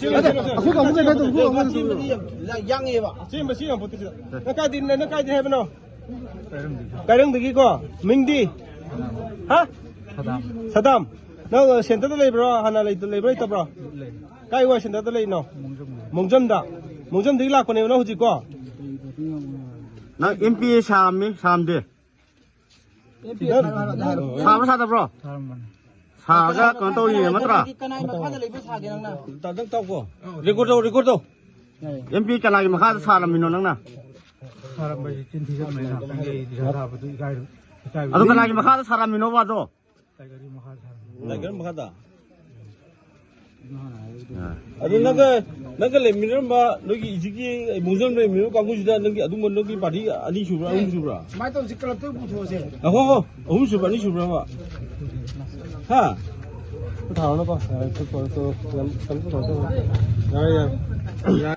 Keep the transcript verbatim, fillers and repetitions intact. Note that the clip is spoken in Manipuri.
ꯑꯩꯈꯣꯏ ꯀꯥꯡꯕꯨ ꯀꯩꯅꯣ ꯇꯧꯕ, ꯑꯩꯈꯣꯏ ꯀꯥꯡꯕꯨ ꯇꯧꯕ꯫ ꯌꯥꯡꯉꯦꯕ꯫ ꯆꯦꯟꯕ ꯁꯤ ꯌꯥꯝ ꯄꯣꯠꯇꯦ ꯁꯤꯗ꯫ ꯅꯪ ꯀꯥꯏꯗꯩ, ꯅꯪ ꯀꯥꯏꯗꯩ ꯍꯥꯏꯕꯅꯣ? ꯀꯥꯏꯔꯪꯗꯒꯤꯀꯣ꯫ ꯃꯤꯡꯗꯤ? ꯍꯥ? ꯁꯗꯥꯝ꯫ ꯁꯗꯥꯝ꯫ ꯅꯪ ꯁꯦꯟꯇꯔꯗ ꯂꯩꯕ꯭ꯔꯣ? ꯍꯥꯟꯅ ꯂꯩ-, ꯂꯩꯕ꯭ꯔꯣ ꯂꯩꯇꯕ꯭ꯔꯣ? ꯂꯩ꯫ ꯀꯥꯏ ꯋꯥꯏ ꯁꯦꯟꯇꯔꯗ ꯂꯩꯔꯤꯅꯣ? ꯃꯣꯡꯖꯝ꯫ ꯃꯣꯡꯖꯝꯗ꯫ ꯃꯣꯡꯖꯝꯗꯒꯤ ꯂꯥꯛꯄꯅꯦꯕ ꯅꯪ ꯍꯧꯖꯤꯛꯀꯣ? ꯅꯪ ꯑꯦꯝ ꯄꯤ ꯑꯦ ꯁꯥꯔꯝꯃꯤ, ꯁꯥꯔꯝꯗꯦ? ꯁꯥꯕ꯭ꯔꯣ ꯁꯥꯗꯕ꯭ꯔꯣ? ꯁꯥꯔꯝꯕꯅꯤ꯫ ꯁꯥꯔꯒ ꯀꯩꯅꯣ ꯇꯧꯔꯤꯅꯦ ꯅꯠꯇ꯭ꯔꯥ? ꯀꯅꯥꯒꯤ ꯃꯈꯥꯗ ꯂꯩꯕ ꯁꯥꯒꯦ ꯅꯪꯅ? ꯇ-, ꯅꯪ ꯇꯥꯎꯀꯣ꯫ ꯔꯦꯀꯣꯔꯗ ꯇꯧ, ꯔꯦꯀꯣꯔꯗ ꯇꯧ꯫ ꯑꯦꯝ ꯄꯤ ꯀꯅꯥꯒꯤ ꯃꯈꯥꯗ ꯁꯥꯔꯝꯃꯤꯅꯣ ꯅꯪꯅ? ꯁꯥꯔꯝꯕꯁꯤ ꯆꯤꯟ ꯊꯤꯒꯠꯄꯅꯤꯅ ꯈꯪꯗꯦ, ꯑꯩ ꯏꯁꯥ ꯁꯥꯕꯗꯨ ꯏꯀꯥꯏ-, ꯏꯀꯥꯏꯕ꯫ ꯑꯗꯨ ꯀꯅꯥꯒꯤ ꯃꯈꯥꯗ ꯁꯥꯔꯝꯃꯤꯅꯣꯕ ꯑꯗꯣ? ꯇꯥꯏꯒꯔꯒꯤ ꯃꯈꯥꯗ ꯁꯥꯔꯝꯃꯤ꯫ ꯇꯥꯏꯒꯔ ꯃꯈꯥꯗ? ꯑꯗꯨ ꯅꯪꯒ, ꯅꯪꯒ ꯂꯩꯃꯤꯟꯅꯔꯝꯕ ꯅꯣꯏꯒꯤ ꯏꯖꯤꯒꯤ ꯃꯣꯡꯖꯝ ꯂꯩꯃꯤꯟꯅꯔꯝꯕ ꯀꯥꯡꯕꯨꯁꯤꯗ ꯅꯪꯒꯤ ꯑꯗꯨꯝꯕ ꯅꯪꯒꯤ ꯄꯥꯔꯇꯤ ꯑꯅꯤ ꯁꯨꯕ꯭ꯔꯥ, ꯑꯍꯨꯝ ꯁꯨꯕ꯭ꯔꯥ? ꯁꯨꯃꯥꯏꯅ ꯇꯧꯁꯤ, ꯀ꯭ꯂꯕꯇ ꯄꯨꯊꯣꯛꯑꯁꯦ꯫ ꯑꯍꯣ, ꯍꯣ, ꯑꯍꯨꯝ ꯁꯨꯕ꯭ꯔꯥ, ꯑꯅꯤ ꯁꯨꯕ꯭ꯔꯥ? ꯍꯥ? ꯊꯥꯔꯣꯅꯀꯣ, ꯌꯥꯔꯦ, ꯀꯩꯅꯣ ꯇꯧ-, ꯌꯥꯝ, ꯀꯩꯅꯣ ꯇꯧ-, ꯌꯥꯔꯦ, ꯌꯥꯔꯦ꯫